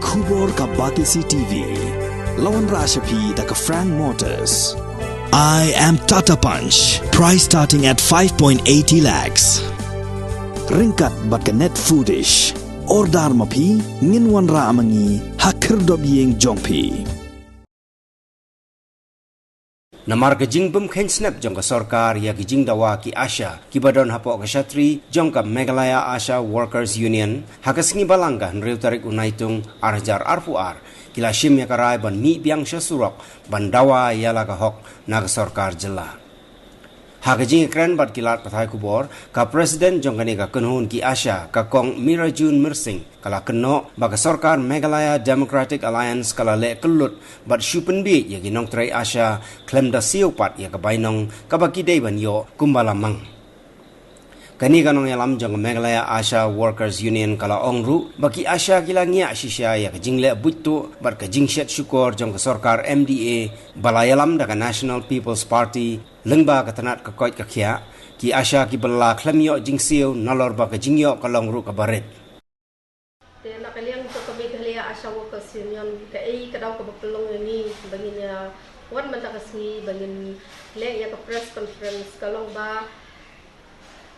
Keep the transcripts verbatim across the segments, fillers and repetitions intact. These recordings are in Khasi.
Khubor ka Batesi T V. La wanrah sha phi da ka Frank Motors. I am Tata Punch. Price starting at five point eighty lakhs. Ryngkat bad ka Net Foodish. Order ma phi, ngin wanrah ma ngi ha khyrdop ïing jong phi. Namar ka jingbymkheiñ snep jong ka sorkar ïa ki jingdawa ki ASHA kiba don hapoh ka shatri jong ka Meghalaya ASHA Workers Union, ha ka sngi Balang ka hynriew tarik u Naitung ar hajar arphew ar, ki la shim ïa ka rai ban mih biang sha surok ban dawa ïa la ka hok na ka sorkar jylla. Ha ka jingïakren bad ki lad pathai khubor, ka President jong kane ka kynhun ki ASHA, ka Kong Mirajun Myrsing, ka la kynnoh ba ka sorkar Meghalaya Democratic Alliance ka la leh kyllut bad shu pynbiej ïa ki nongtrei ASHA khlem da siew pat ïa ka bainong kaba ki dei ban ïoh kumba la mang. Kane ka nongïalam jong ka Meghalaya ASHA Workers Union ka la ong ruh ba ki ASHA ki la ngiah shisha ïa ka jingleh buit tuh bad ka jingshet shukor jong ka sorkar M D A ba la ïalam da ka National People's Party, lyngba ka tnat ka koit ka khiah, ki ASHA kiba la khlem ïoh jingsiew nalor ba ka jingïoh ka long ruh kaba rit. Te na ka liang jong ka Meghalaya ASHA Workers Union, kaei ka daw kaba pynlong ïa ngi ba ngin ïa wan mynta ka sngi ba ngin leh ïa ka press conference ka long ba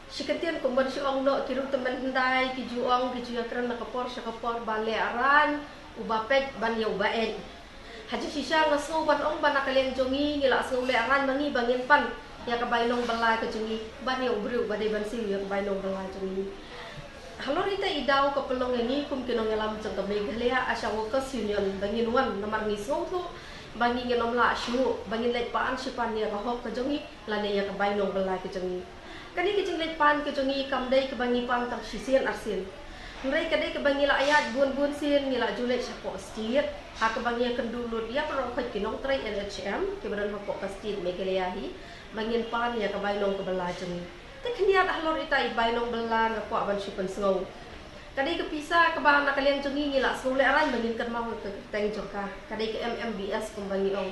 shi kyntien kumban shu ong noh ki ruh tymmen hyndai ki ju ong ki ju ïakren na ka por sha ka por ba leh arang uba peit ban ïa uba eit. Ha jingshisha nga sngew ban ong ba na ka liang jong ngi ngi la sngew leh arang ma ngi ba ngin pan ïa ka bainong bylla ka jong ngi ban ïa u briew ba dei ban siew ïa ka bainong bylla jong ngi. Halor ita i daw ka pynlong ïa ngi kum ki nongïalam jong ka Meghalaya ASHA Workers Union ba ngin wan namar ngi sngewthuh ba ngi ngin ym lah shuh ba ngin leit pan shi pan ïa ka hok ka jong ngi lane ïa ka bainong bylla ka jong ngi. Kane ka jingleit pan ka jong ngi kam dei kaba ngi pan tang shisien arsien. Hynrei ka dei kaba ngi la ïaid bun bun sien, ngi la ju leit shapoh state ha kaba ngi ïakynduh lut ïa baroh khoit ki nongtrei N H M kiba don hapoh ka state Meghalaya hi ba ngin pan ïa ka bainong kaba la jong ngi. Te khyndiat halor ita i bainong bylla nga kwah ban shu pynsngew. Ka dei ka pisa kaba na ka liang jong ngi ngi la sngew leh arang ba ngin kynmaw ka kyrteng jong ka. Ka dei ka M M B S kumba ngi ong.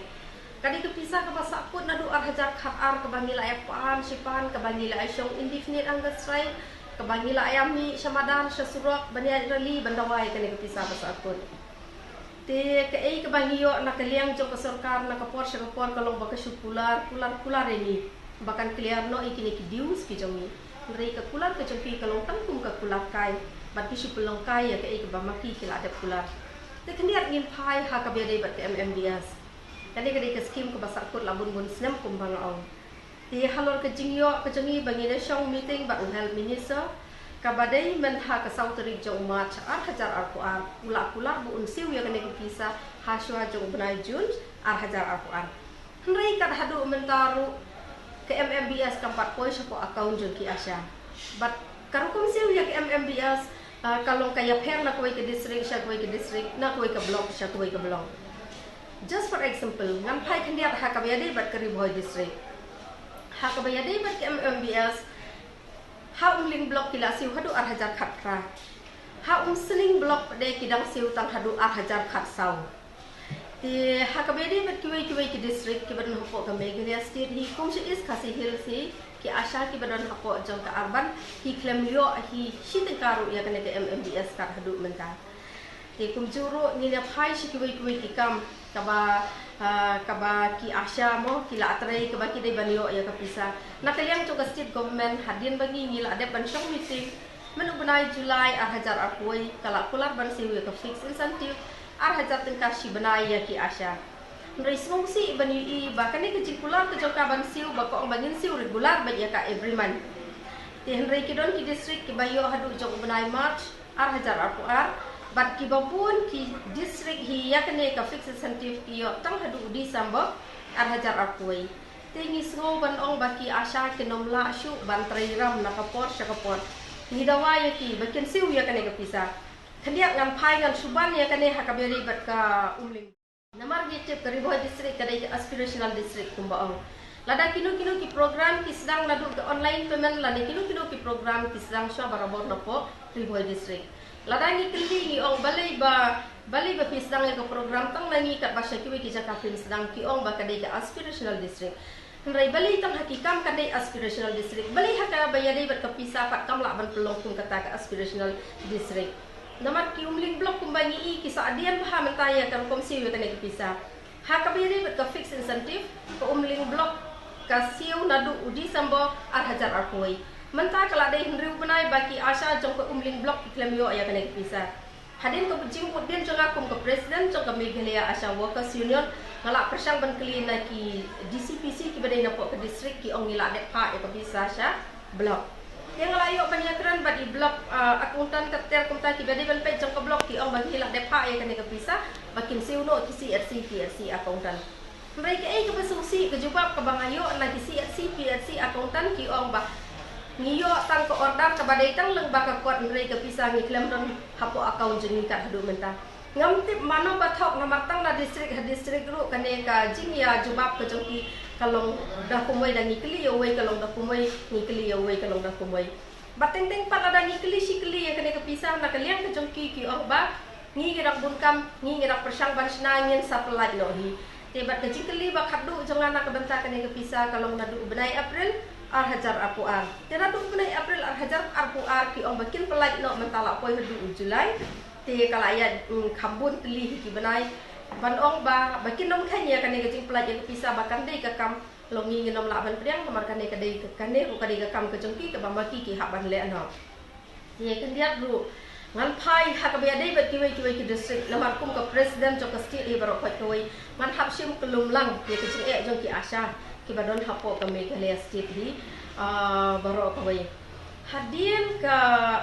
Ka dei ka pisa kaba sahkut naduh ar hajar khat ar kaba ngi la ïa pan shi pan, kaba ngi la ïa shong indefinite hunger strike, kaba ngi la ïa mih sha madan sha surok ban ïa rally ban dawa ïa kane ka pisa ba sahkut. Te kaei kaba ngi ïoh na ka liang jong ka sorkar na ka por sha ka por ka long ba ka shu kular, kular, kular ïa ngi ba kan clear noh ïa kine ki dues ki jong ngi. Hynrei ka kular ka jong ki ka long tang kum ka kular kai bad ki shu pynlong kai ïa kaei kaba ma ki ki la dep kular. Te khyndiat ngin phai ha kaba ïadei bad ka M M B S. Kane ka dei ka skim kaba sahkut la bun bun snem kumba nga ong. Te halor ka jingïoh ka jong ngi ba ngi dei shong meeting bad u health minister kaba dei mynta ka saw tarik jong u March ar hajar arphew ar, u la kular ba un siew ïa kane ka pisa ha shuwa jong u bnai June ar hajar arphew ar. Hynrei kat haduh mynta ruh ka M M B S kam pat poi shapoh account jong ki ASHA. Bad ka rukom siew ïa ka M M B S, ah, ka long ka ïapher na kawei ka district sha kawei ka district, na kawei ka block sha kawei ka block. Just for example, ngan phai khyndiat ha kaba ïadei bad ka Ri Bhoi district. Ha kaba ïadei bad ka M M B S, ha Umling block ki la siew haduh ar hajar khatphra. Ha Umsning block pat de ki dang siew tang haduh ar hajar khatsaw. Te ha kaba ïadei bad kiwei kiwei ki district kiba don hapoh ka Meghalaya state hi, kum sha East Khasi Hills hi, ki ASHA kiba don hapoh jong ka urban hi khlem ïoh hi shi tyngka ruh ïa kane ka M M B S kat haduh mynta. Te kumjuh ruh ngin ïa phai sha kiwei kiwei ki kam kaba, ah, kaba ki ASHA mo ki la trei kaba ki dei ban ïoh ïa ka pisa. Na ka liang jong ka state government hadien ba ngi ngi la dep ban shong meeting mynta u bnai July ar hajar arphew wei ka la kular ban siew ïa ka fixed incentive ar hajar tyngka shi bnai ïa ki ASHA. Hynrei sngewsih ban ïohi ba kane ka jingkular ka jong ka ban siew ba ka ong ba ngin siew regular beit ïa ka every month. Te hynrei ki don ki district kiba ïoh haduh jong u bnai March ar hajar arphew ar bad kiba bun ki district hi ïa kane ka fixed incentive ki ïoh tang haduh u December ar hajar arphew wei. Te ngi sngew ban ong ba ki ASHA kin ym lah shuh ban trei ram na ka por sha ka por. Ngi dawa ïa ki ba kin siew ïa kane ka pisa. Khyndiat ngan phai ngan shu ban ïa kane ha kaba ïadei bad ka Umling. Namar ngi tip ka Ri Bhoi district ka dei ka aspirational district kumba ong. Lada kino kino ki program ki sdang naduh ka online payment lane kino kino ki program ki sdang shuwa barabor napoh Ri Bhoi district. Lada ngi kylli ngi ong balei ba, balei ba phi sdang ïa ka program tang na ngi katba sha kiwei ki jaka phim sdang, ki ong ba ka dei ka aspirational district. Hynrei balei tang ha ki kam ka dei aspirational district, balei ha kaba ïadei bad ka pisa pat kam lah ban pynlong kum kata ka aspirational district. Namar ki Umling Block kumba ngi i ki sah dien bha mynta ïa ka rukom siew ïa kane ka pisa. Ha kaba ïadei bad ka fixed incentive, ka Umling Block ka siew naduh u December ar hajar arphew. Mynta ka la dei hynriew bnai ba ki ASHA jong ka Umling Block ki khlem ïoh ïa kane ka pisa. Hadien ka jingbuddien jong nga kum ka president jong ka Meghalaya ASHA Workers Union, nga la pyrshang ban kylli na ki DCPC kiba dei napoh ka district, ki ong ngi la dep phah ïa ka pisa sha block. Te nga la ïoh ban ïakren bad i block, ah, accountant ka ter kumta kiba dei ban peit jong ka block, ki ong ba ngi la dep phah ïa kane ka pisa ba kin siew noh ki CHC PHC accountant. Hynrei kaei kaba sngewsih ka jubab kaba nga ïoh na ki CHC PHC accountant, ki ong ba ngi ïoh tang ka order kaba dei tang lyngba ka kot, hynrei ka pisa ngi khlem don hapoh account jong ngi kat haduh mynta. Ngam tip mano ba thok, namar tang na district ha district ruh kane ka jingïajubab ka jong ki ka long da kumwei, da ngi kylli ïa uwei ka long da kumwei, ngi kylli ïa uwei ka long da kumwei. Bad teng teng pat lada ngi kylli shi kylli ïa kane ka pisa na ka liang ka jong ki, ki ong ba ngi ngi dang bun kam, ngi ngi dang pyrshang ban shna, ngin sa pyllait noh hi. Te bad ka jingkylli ba khatduh jong nga na ka bynta kane ka pisa ka long naduh u bnai April ar hajar arphew ar. Te naduh u bnai April ar hajar arphew ar ki ong ba kin pyllait noh, mynta la poi haduh u July. Te ka la ïa, mm, kham bun tylli hi ki bnai ban ong ba, ba kin ym kheiñ ïa kane ka jingpyllait ïa ka pisa ba kan dei ka kam, long ngi ngin ym lah ban pdiang namar kane ka dei ka, kane ruh ka dei ka kam ka jong ki kaba ma ki ki hap ban leh noh. Te khyndiat ruh ngan phai ha kaba ïadei bad kiwei kiwei ki district, namar kum ka president jong ka state hi baroh kawei kawei ngan hap shim kyllum lang ïa ka jingeh jong ki ASHA kiba don hapoh ka Meghalaya state hi, ah, baroh kawei. Hadien ka,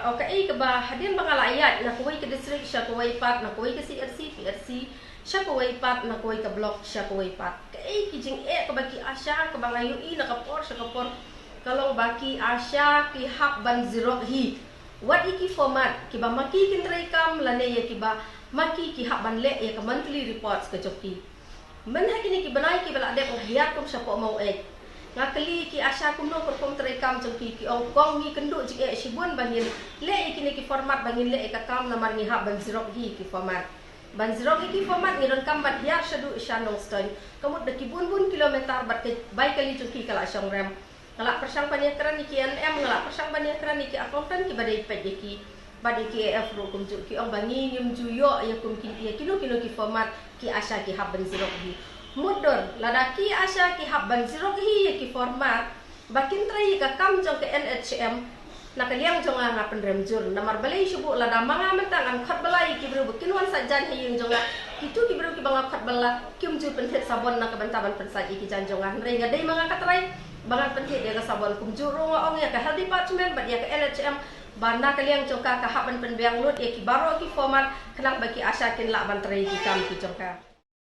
o kaei kaba, hadien ba nga la ïaid na kawei ka district sha kawei pat, na kawei ka CHC PHC sha kawei pat, na kawei ka block sha kawei pat, kaei ki jingeh kaba ki ASHA kaba nga ïohi na ka por sha ka por ka long ba ki ASHA ki hap ban xerox hi wat ïa ki format kiba ma ki kin trei kam lane ïa kiba ma ki ki hap ban leh ïa ka monthly reports ka jong ki. Myn ha kine ki bnai kiba la dep nga hiar kum shapoh Maweit, nga kylli ki ASHA kumno ka rukom trei kam jong ki, ki ong kong ngi kynduh jingeh shibun ba ngin leh ïa kine ki format, ba ngin leh ïa ka kam namar ngi hap ban xerox hi ki format. Ban xerox hi ki format ngi donkam ban hiar shaduh sha Nongstoiñ, ka mut da ki bun bun kilometer bad ka bai kali jong ki ka la shong rem. Nga la pyrshang ban ïakren ïa ki NM, nga la pyrshang ban ïakren ïa ki accountant kiba dei peit ïa ki bad ïa ki AF ruh kumjuh, ki ong ba ngi ngim ju ïoh ïa kum ki, ïa kino kino ki format ki ASHA ki hap ban xerox hi. Mutdur lada ki ASHA ki hap ban xerox hi ïa ki format ba kin trei ïa ka kam jong ka NHM, na ka liang jong nga nga pynrem jur, namar balei shu buh lada ma nga mynta ngan khot bylla ïa ki briew ba kin wan sait jaiñ ha ïing jong nga, kito ki briew kiba nga khot bylla kim ju pynthied sabon na ka bynta ban pynsait ïa ki jaiñ jong nga, hynrei nga dei ma nga ka trai ba ngan pynthied ïa ka sabon. Kumjuh ruh nga ong ïa ka health department bad ïa ka NHM ba na ka liang jong ka ka hap ban pynbiang lut ïa ki baroh ki format khnang ba ki ASHA kin lah ban trei ki kam ki jong ka.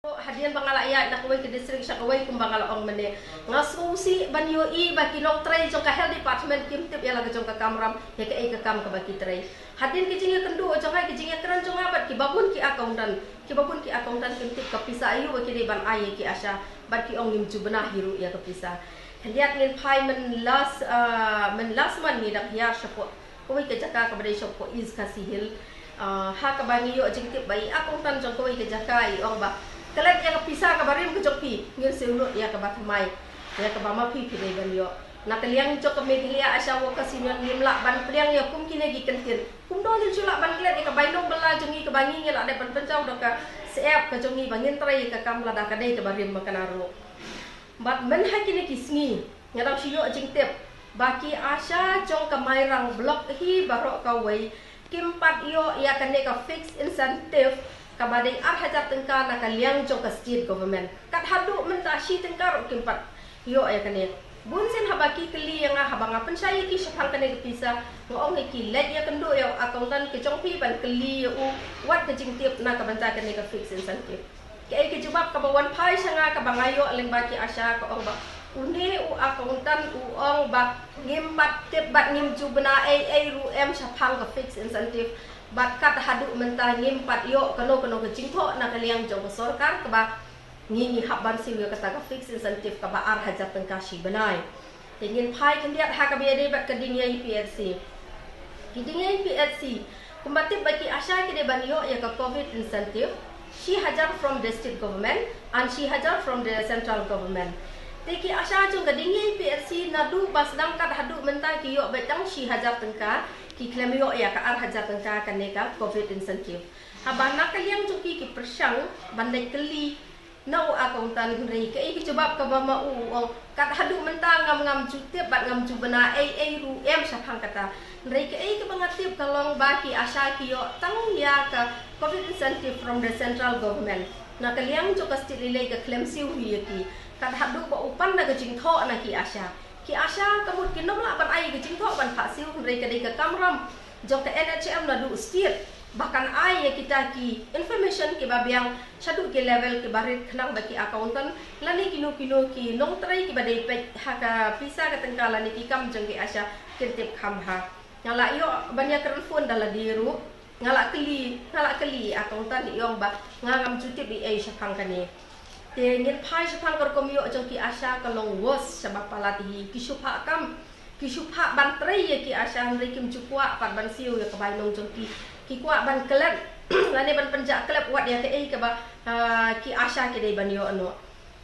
Hadien ba nga la ïaid na kawei ka district sha kawei, kumba nga la ong mynne, nga sngewsih ban ïohi ba ki nongtrei jong ka health department kim tip ïa la ka jong ka kamram, ïa kaei ka kam kaba ki trei. Hadien ka jingïakynduh jong nga, ka jingïakren jong nga bad kiba bun ki accountant, kiba bun ki accountant kim tip ka pisa aïu ba ki dei ban ai ïa ki ASHA bad ki ong ngim ju bna hi ruh ïa ka pisa. Khyndiat ngin phai myn last, ah, myn last month ngi dang hiar shapoh kawei ka jaka kaba dei shapoh East Khasi Hills. Ah, ha kaba ngi ïoh jingtip ba i accountant jong kawei ka jaka i ong ba klet ïa ka pisa kaba rim ka jong phi, ngin siew lut ïa kaba thymmai, ïa kaba ma phi phi dei ban ïoh. Na ka liang jong ka Meghalaya ASHA Workers Union ngim lah ban pdiang ïa kum kine ki kyntien. Kumno ngin shu lah ban klet ïa ka bai nongbylla jong ngi kaba ngi ngi la dep ban pynjaw da ka syep ka jong ngi ba ngin trei ïa ka kam lada ka dei kaba rim ma kane ruh. Bad myn ha kine ki sngi nga dang shu ïoh jingtip ba ki ASHA jong ka Mairang Block hi baroh kawei kim pat ïoh ïa kane ka fixed incentive kaba dei ar hajar tyngka na ka liang jong ka state government. Kat haduh mynta shi tyngka ruh kim pat ïoh ïa kane. Bun sien haba ki kylli ïa nga, haba nga pynshai ïa ki shaphang kane ka pisa, nga ong ïa ki, leit ïakynduh ïa u accountant ka jong phi ban kylli ïa u wat ka jingtip na ka bynta kane ka fixed incentive. Kaei ka jubab kaba wan phai sha nga kaba nga ïoh lyngba ki ASHA, ka ong ba une u accountant u ong ba ngim pat tip bad ngim ju bna ei ei ruh em shaphang ka fixed incentive. Bad kat haduh mynta ngim pat ïoh kano kano ka jingthoh na ka liang jong ka sorkar kaba ngi ngi hap ban siew ïa kata ka fixed incentive kaba ar hajar tyngka shi bnai. Te ngin phai khyndiat ha kaba ïadei bad ka Dingïei PHC. Ki Dingïei PHC, kumba tip ba ki ASHA ki dei ban ïoh ïa ka covid incentive, shi hajar from the state government and shi hajar from the central government. Te ki ASHA jong ka Dingïei PHC naduh ba sdang kat haduh mynta ki ïoh beit tang shi hajar tyngka. Ki khlem ïoh ïa ka ar hajar tyngka kane ka covid incentive. Haba na ka liang jong ki ki pyrshang ban leit kylli na u accountant, hynrei kaei ka jubab kaba ma u ong, kat haduh mynta ngam ngam ju tip bad ngam ju bna ei ei ruh em shaphang kata. Hynrei kaei kaba nga tip ka long ba ki ASHA ki ïoh tang ïa ka covid incentive from the central government. Na ka liang jong ka state lei lei ka khlem siew hi ïa ki. Kat haduh ba u pan na ka jingthoh na ki ASHA. Ki ASHA ka mut kin ym lah ban ai ka jingthoh ban phah siew, hynrei ka dei ka kamram jong ka NHM naduh state ba kan ai ïa kita ki information kiba biang shaduh ki level kiba rit khnang ba ki accountant lane kino kino ki nongtrei kiba dei peit ha ka pisa ka tyngka lane ki kam jong ki ASHA kin tip kham bha. Nga la ïoh ban ïakren phone da lade ruh. Nga la kylli, nga la kylli accountant, i ong ba nga ngam ju tip ei ei shaphang kane. Te ngin phai shaphang ka rukom ïoh jong ki ASHA ka long worse shaba palat hi. Ki shu phah kam, ki shu phah ban trei ïa ki ASHA, hynrei kim ju kwah pat ban siew ïa ka bainong jong ki. Ki kwah ban klet lane ban pynjah klep wat ïa kaei kaba, ah, ki ASHA ki dei ban ïoh noh.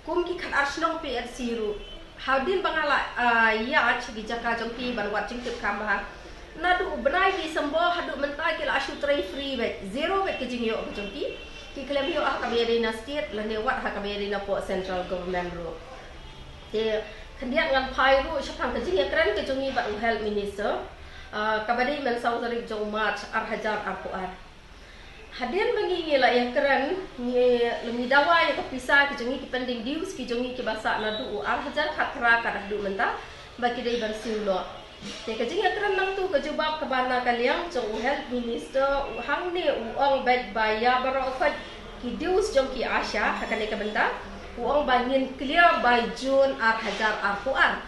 Kum ki khatar shnong PHC ruh, hadien ba nga la, ah, ïaid sha ki jaka jong ki ban wad jingtip kham bha, naduh u bnai December haduh mynta ki la shu trei free beit, zero beit ka jingïoh ka jong ki. Ki khlem ïoh ha kaba ïadei na state lane wat ha kaba ïadei na poh central government ruh. Te khyndiat ngan phai ruh shaphang ka jingïakren ka jong ngi bad u health minister, ah, kaba dei mynsaw tarik jong u March ar hajar arphew ar. Hadien ba ngi, ngi la ïakren, ngi la, ngi dawa ïa ka pisa ki jong ngi, ki pending dues ki jong ngi kiba sah naduh u ar hajar khatphra kat haduh mynta ba ki dei ban siew noh. Te ka jingïakren nangtu ka jubab kaba na ka liang jong u health minister, u hangne u ong beit ba ïa baroh khoit ki dues jong ki ASHA ha kane ka bynta, u ong ba ngin clear by June ar hajar arphew ar.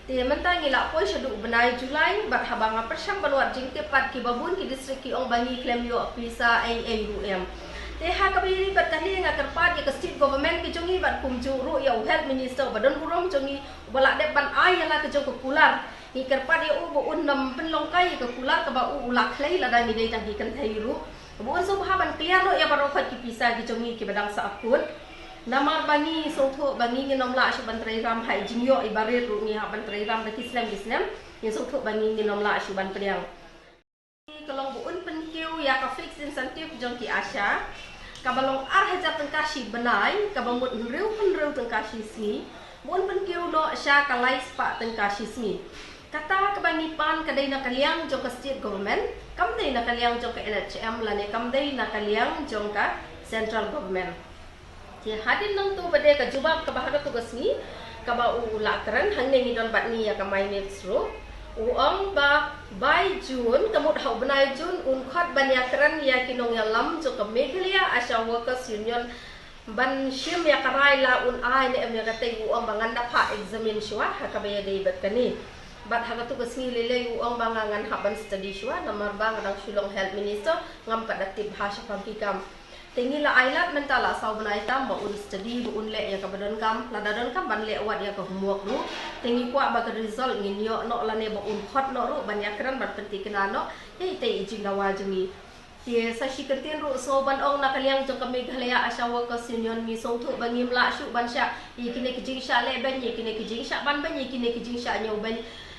Te mynta ngi la poi shaduh u bnai July, bad haba nga pyrshang ban wad jingtip pat, kiba bun ki district ki ong ba ngi khlem ïoh pisa ei ei ruh em. Te ha kaba ïadei bad kane nga kyrpad ïa ka state government ka jong ngi bad kumjuh ruh ïa u health minister uba don burom jong ngi, uba la dep ban ai ïa la ka jong ka kular. Ngi kyrpad ïa u ba un nym pynlong kai ïa ka kular kaba u, u la khlei lada ngi dei tang ki kynthei ruh. Ba un sngewbha ban clear noh ïa baroh khoit ki pisa ki jong ngi kiba dang sah kut. Namar ba ngi sngewthuh ba ngi ngin ym lah shuh ban trei ram ha i jingïoh iba rit ruh, ngi hap ban trei ram da ki snem ki snem. Ngi sngewthuh ba ngi ngin ym lah shuh ban pdiang. Ka long ba un pynkiew ïa ka fixed incentive jong ki ASHA, kaba long ar hajar tyngka shi bnai, kaba mut hynriew hynriew tyngka shi sngi. Ba un pynkiew noh sha ka lai spah tyngka shi sngi. Kata kaba ngi pan ka dei na ka liang jong ka state government, kam dei na ka liang jong ka NHM lane kam dei na ka liang jong ka central government. Te hadien nangtu ba dei ka jubab kaba ha katu ka sngi kaba u la kren, hangne ngi don bad ngi ïa ka Mynex ruh. U ong ba by June, ka mut ha u bnai June, un khot ban ïakren ïa ki nongïalam jong ka Meghalaya ASHA Workers Union ban shim ïa ka rai la un ai ne em ïa katei. U ong ba ngan da phah examine shuwa ha kaba ïadei bad kane. Bad ha katu ka sngi lei lei u ong ba nga ngan hap ban study shuwa, namar ba nga dang shu long health minister, ngam pat da tip bha shaphang ki kam. Te ngi la ailad mynta la saw bnai tam ba un study, ba un leh ïa kaba donkam, lada donkam ban leh wat ïa ka homework ruh. Te ngi kwah ba ka result ngin ïoh noh lane ba un khot noh ruh ban ïakren ban pynthikna noh ïa itei i jingdawa jong ngi. Te sa shi kyntien ruh sngew ban ong na ka liang jong ka Meghalaya ASHA Workers Union, ngi sngewthuh ba ngim lah shuh ban shah ïa kine ki jingshah lehbeiñ, ïa kine ki jingshah banbeiñ, ïa kine ki jingshah ñiewbeiñ.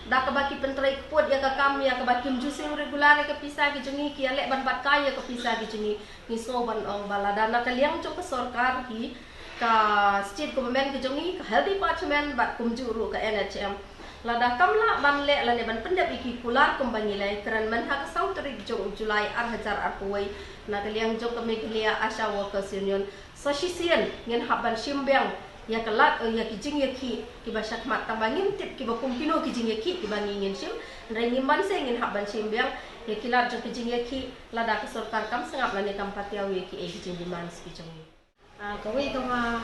Da kaba ki pyntrei kput ïa ka kam, ïa kaba kim ju siew regular ïa ka pisa ki jong ngi, ki ïaleh ban batkai ïa ka pisa ki jong ngi. Ngi sngew ban ong ba lada na ka liang jong ka sorkar hi, ka state government ka jong ngi, ka health department bad kumjuh ruh ka NHM, lada kam lah ban leh lane ban pyndep ïa ki kular kumba ngi la kren mynta ha ka saw tarik jong u July ar hajar arphew wei, na ka liang jong ka Meghalaya ASHA Workers Union, sa shisien ngin hap ban shim biang ïa ka lad, eh, ïa ki jingïakhih kiba shakhmat, tang ba ngim tip kiba kum kino ki jingïakhih kiba ngi ngin shim. Hynrei ngim banse ngin hap ban shim biang ïa ki lad jong ki jingïakhih lada ka sorkar kam sngap lane kam patiaw ïa kiei ki jingdemands ki jong ngi. Ah, kawei ka, ah,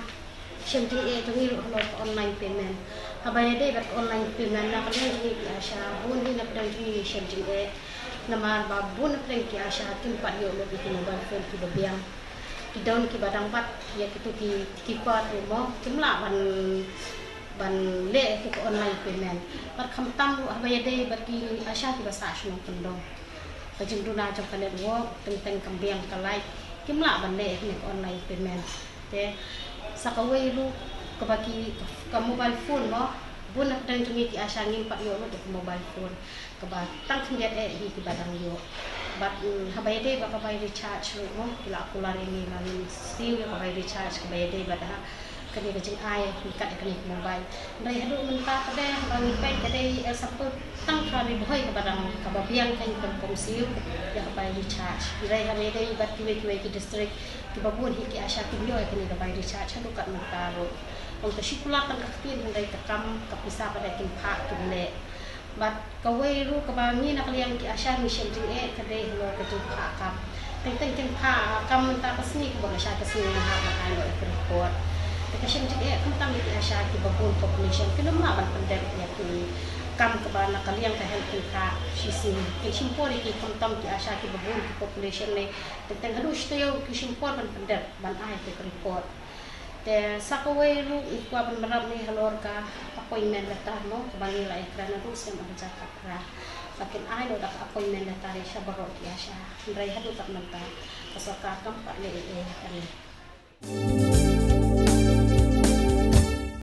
shem jingeh jong ngi ruh halor ka online payment. Haba ïadei bad ka online payment, na ka liang jong ngi ki ASHA, bun hi na ka liang jong ngi shem jingeh. Namar ba bun na ka liang ki ASHA kim pat ïoh lut ïa ki mobile phone kiba biang. Ki don kiba dang bat ïa kito ki, ki code ruh mo, kim lah ban, ban leh ïa ka online payment. Bad khamtam ruh haba ïadei bad ki ASHA kiba sah shnong kyndong, ka jingduna jong ka network teng teng kam biang, ka light, kim lah ban leh ïa kane ka online payment. Te sa kawei ruh kaba ki, ka, ka mobile phone mo, Bun na pdeng jong ngi ki ASHA ngim pat ïoh lut ïa ka mobile phone kaba tang khyndiat eh hi kiba dang ïoh. Bad mm, haba ïadei bad ka bai recharge ruh mo, ki la kular ïa ngi ba ngin siew ïa ka bai recharge kaba ïadei bad ha kane ka jingai kat ïa kane ka mobile. Hynrei haduh mynta pat de ba ngi peit ka dei example tang ka Ri Bhoi kaba dang kaba biang ka income kum siew ïa ka bai recharge. Hynrei haba ïadei bad kiwei kiwei ki district kiba bun hi ki ASHA kim ïoh ïa kane ka bai recharge haduh kat mynta ruh. Ong ka shu kular tang ka ktien hynrei ka kam ka pisa pat de kim phah kim leh. Bad kawei ruh kaba ngi na ka liang ki ASHA ngi shem jingeh ka dei halor ka jingphah kam. Teng teng kin phah kam mynta ka sngi kaba nga sha ka sngi nga hap ban ai noh ïa ka report. Te ka shem jingeh khamtam ïa ki ASHA kiba bun population kin ym lah ban pyndep ïa ki kam kaba na ka liang ka health kin phah shisien. Kin shim por ïa ki khamtam ki ASHA kiba bun ki population ne. Teng teng haduh shi taïew ki shim por ban pyndep ban ai ïa ka report. Te sa kawei ruh ngi kwah ban ïarap ne halor ka appointment letter mo kaba ngi la ïakren naduh snem ar hajar khatphra. Ba kin ai noh da ka appointment letter ïa sha baroh ki ASHA. Hynrei haduh kat mynta ka sorkar kam pat leh ei ei ïa kane.